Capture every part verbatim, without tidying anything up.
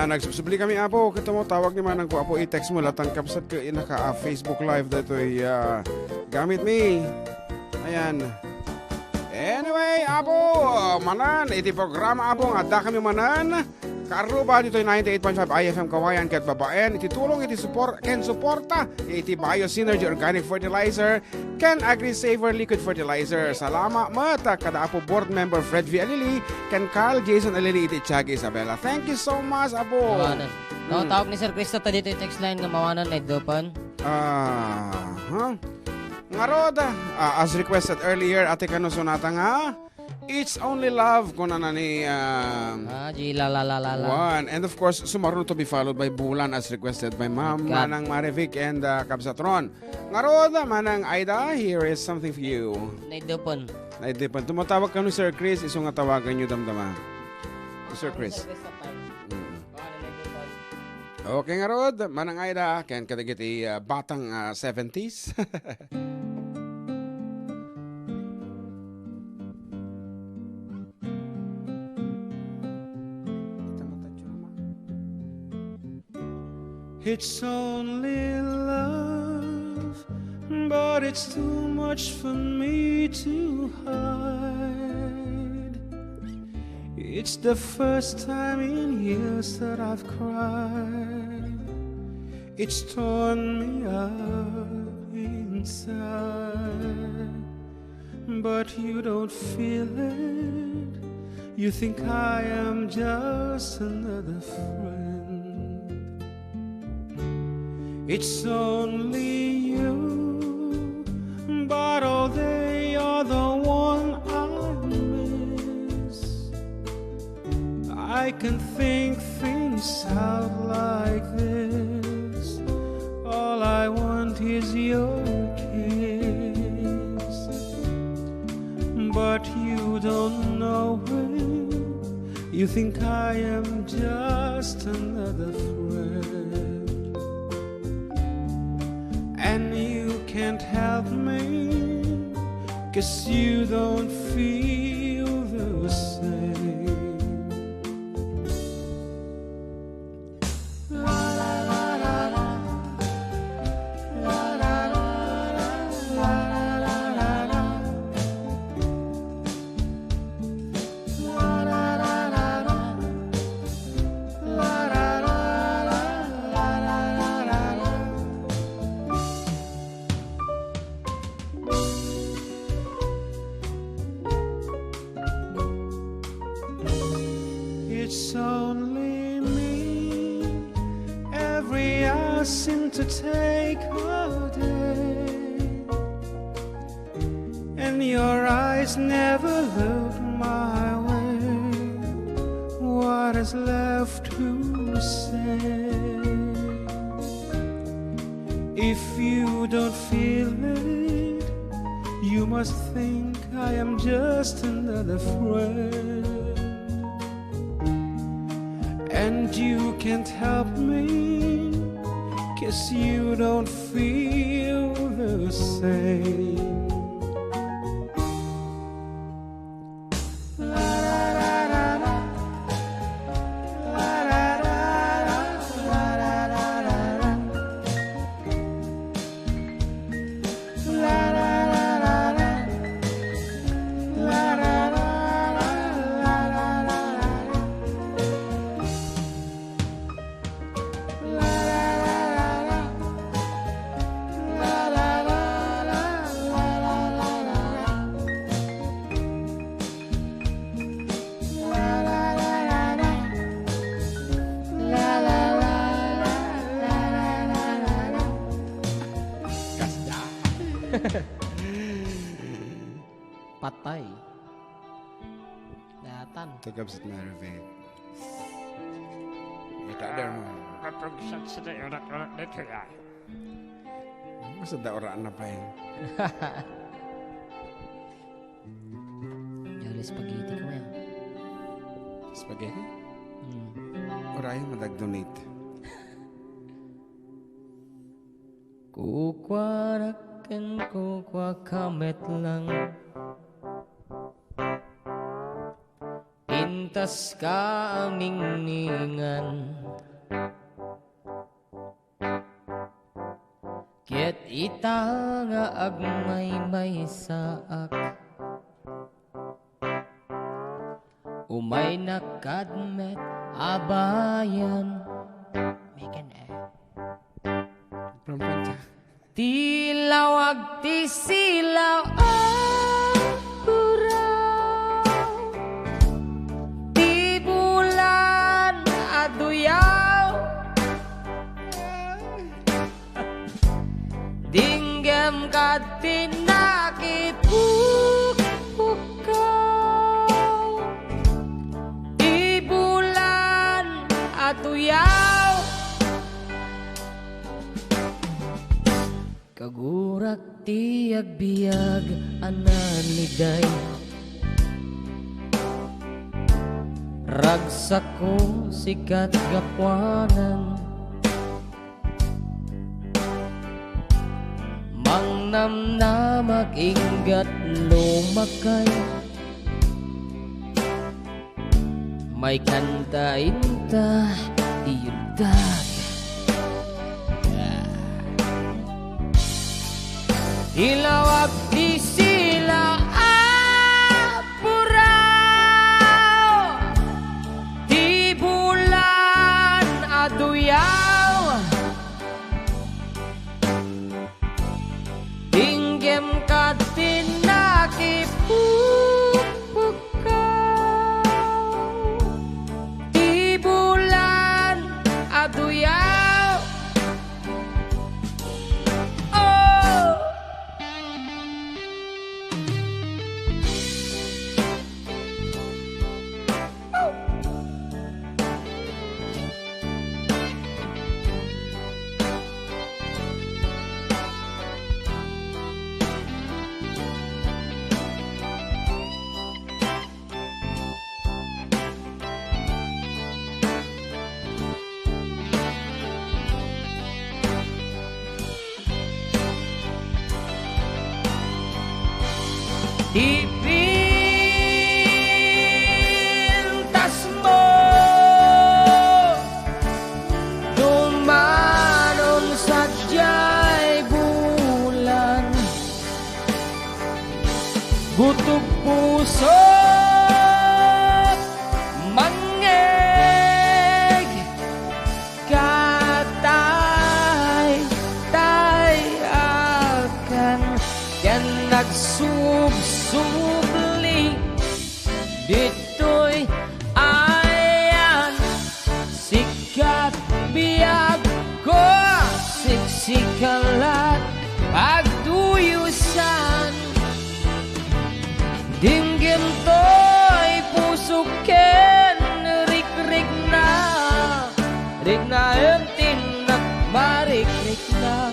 Nagsubli kami, Apo, ket mo tawag ni manang ko, Apo, i-text mo, latan kabsat ko, inaka, ah, Facebook Live daytoy, ah, gamit mi. Ayan. Anyway, Apo, manen, iti programa, Apo, nga adda kami manen, kaarruba ditoy ninety-eight point five I F M Kawayan, ket babaen, iti tulong, iti support, ken suporta, iti Bio Synergy Organic Fertilizer, ken AgriSaver Liquid Fertilizer. Salama met kada Apo Board Member Fred V. Alili, ken Carl Jason Alili iti Tiaga Isabela. Thank you so much, Apo. Mawanan. Mm. Tawag ni Sir Cristo ta ditoy text line nga mawanan na idupan. Ah, huh? Ngarud, ah, as requested earlier, ate, kano sonata nga, It's Only Love, kunana ni, ah, Ah, G la la la la la. Juan. And of course, Sumaruno to be followed by Bulan as requested by Ma'am Manang Marivic and, ah, Kabsat Ron. Ngarud, Manang Aida, here is something for you. Naidupon. Naidupon. Tumatawag kano Sir Chris, isu nga tawagan niyo damdama. Sir Chris. Mm. Okay, ngarud, Manang Aida, ken kadagiti, ah, batang, ah, seventies. It's only love, but it's too much for me to hide. It's the first time in years that I've cried. It's torn me up inside. But you don't feel it. You think I am just another friend. It's only you, but all day you're the one I miss. I can think things out like this. All I want is your kiss. But you don't know it. You think I am just another friend. And you can't help me, 'cause you don't feel the same. It's only me. Every hour seems to take a day. And your eyes never look my way. What is left to say? If you don't feel it, you must think I am just another friend. And you can't help me, 'cause you don't feel the same. Kasda. Patay. Datan. Ito, Kabsat Marvin. Ita, der mo. Katong sa sila, urak-urak dito, ya. Masada oraan na pa yun. Jolly spaghetti ko yan. Spaghetti? Hmm. Orayan, madagdunit. Kukua raken, kukua ka met lang. Pintas ka a ningningan. Ita nga agmaymaysaak, umaynak kad met a bayan. Megan, eh. From Pansya. Ti lawag ti silaw a puraw, ti bulan a duyaw, dinggem kat ti nakipukpukaw, ti bulan a duyaw. Kagurak ti agbiag a naniday, ragsakko sikat gapuanan. Mangnamnamak inggat lumakay. Maikanta inta ti yundag. Ilawag ti sila a puraw, ti bulan a duyaw. Dinggem kat ti nakipukpukaw, ti bulan a duyaw. Oh! Ti pintasmo, dumanon sadiay bulan. Butog puso, mangngeg, katay, tay, akan, ken nagsubsubli, ditoy ayan, sikat biagko, siksika la, pagtuyusan. Dinggem toy pusok ken rikrikna, riknaem ti nakmarikrikna.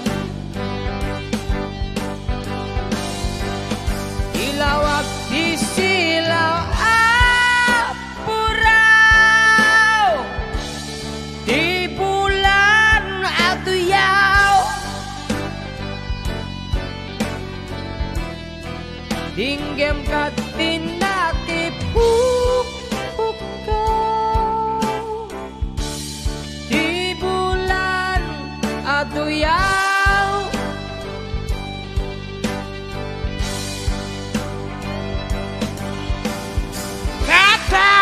Ilawag ti silaw a puraw, ti bulan a tuyaw. Dinggem kat ti nakipukpukaw, ti bulan a tuyaw. Kata!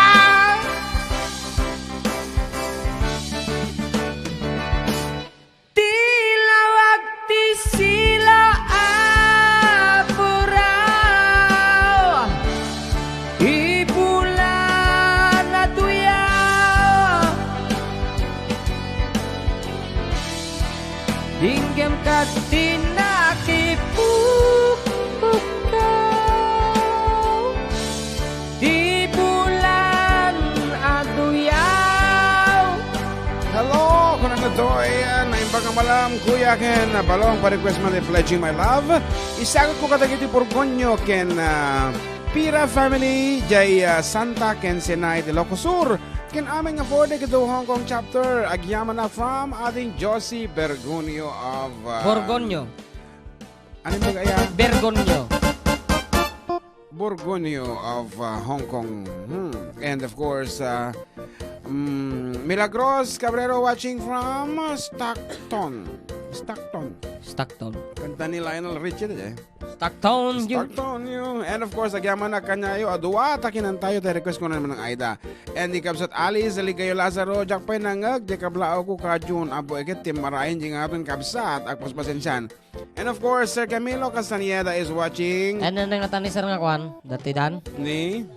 Ti lawag ti silaw a puraw, ti bulan a tuyaw. Dinggem kat ti nakipukpukaw, ti bulan a tuyaw. Hello, kunam daytoy, ah, naimbag a malam, Kuya Ken, ah, Balong, pa-request man ti Pledging My Love. Isagutko kadagiti Borgonio ken, ah, Pira family, jay, ah, Santa ken Sinay ti Ilocos Sur. Ken amin nga for the Hong Kong chapter, agyamanak from ading Josie Bergonio of, ah, Borgonio. Ano yung aya? Bergonio. Borgonio of, uh, Hong Kong. Hmm. And of course, uh, mm, Milagros Cabrero watching from Stockton. Stockton. Stockton. Kanta ni Lionel Richie, eh. Stockton, you. Stockton, you. And of course, agyaman na kanyayo, a dua ta kinantayo, ti request ko na naman ng Aida. And ni Kabsat Alice, Ligayo Lazaro, Jack Pay Nangag, di kablao ko ka June, abo iket, ti marain, di nga aton kabsat, agpaspasensian. And of course, Sir Camilo Castañeda is watching. And then, nangatan ni Sir nga kwan, dati dan? Ni?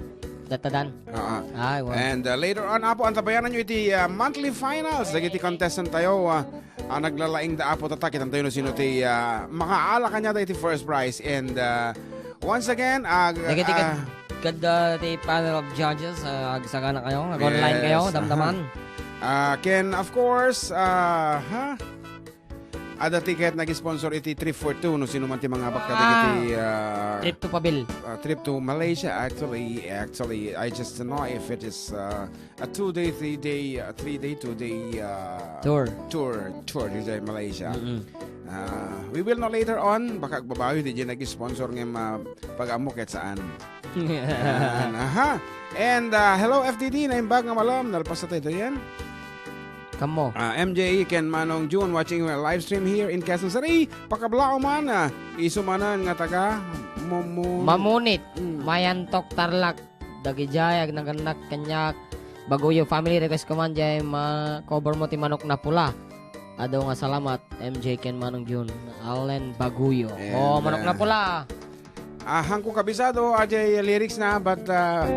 Data dan? Oo. Ay, wow. And uh, later on, Apo, antabayanan nyo iti uh, monthly finals. Dagiti contestant tayo, uh, uh, naglalaing da, Apo, tatak. Itan tayo no sino ti uh, makaala kanya da iti first prize. And uh, once again, uh, Dagiti uh, kad, kad uh, ti panel of judges, uh, agsagana kayo, nag-online Yes, kayo, aha. Damdaman. Uh, can, of course, uh, ha? Ada ticket nag-sponsor iti Trip for Two, no sino man ti mangabak Ah. kadagiti uh, Trip to Pabil. uh, trip to Malaysia. Actually, actually, I just don't know if it is uh, a two-day, three-day, uh, three-day, two-day uh, Tour. tour, tour in Malaysia. Mm-mm. Uh, we will know later on. Baka agbabawi di nag-sponsor ng uh, pag-amok ket saan. Yan, aha. And uh, hello F D D, naimbag nga malam, nalpas tayo yan. Kamo. Ah, M J ken Manong June watching a live stream here in Quezon City. Pakablao man, ah, isu manen nga taga Mumu- Mamunit, Mm. Mayantok, Tarlac, dagijay, agnanagannak, kaniak, Baguyo family request ko man, jay ma-cover mo ti manok na pula. Adu nga salamat, M J ken Manong June. Allen Baguyo. And, Oh, manok na uh, pula. Ah, hangko kabisado, ajay lyrics na, but uh,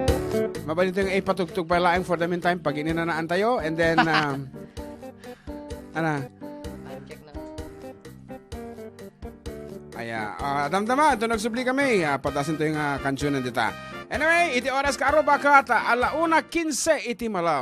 mabalin tayo nga ipatugtog pa laeng for the meantime, pag ininanaan tayo, and then, um, ana, Time check na. Aya, ah, damdama, ito nagsubli kami. Ah, patasin to yung ah, kansunan dita. Anyway, iti oras ka, Aruba, kat, ah, ala una quince iti malam.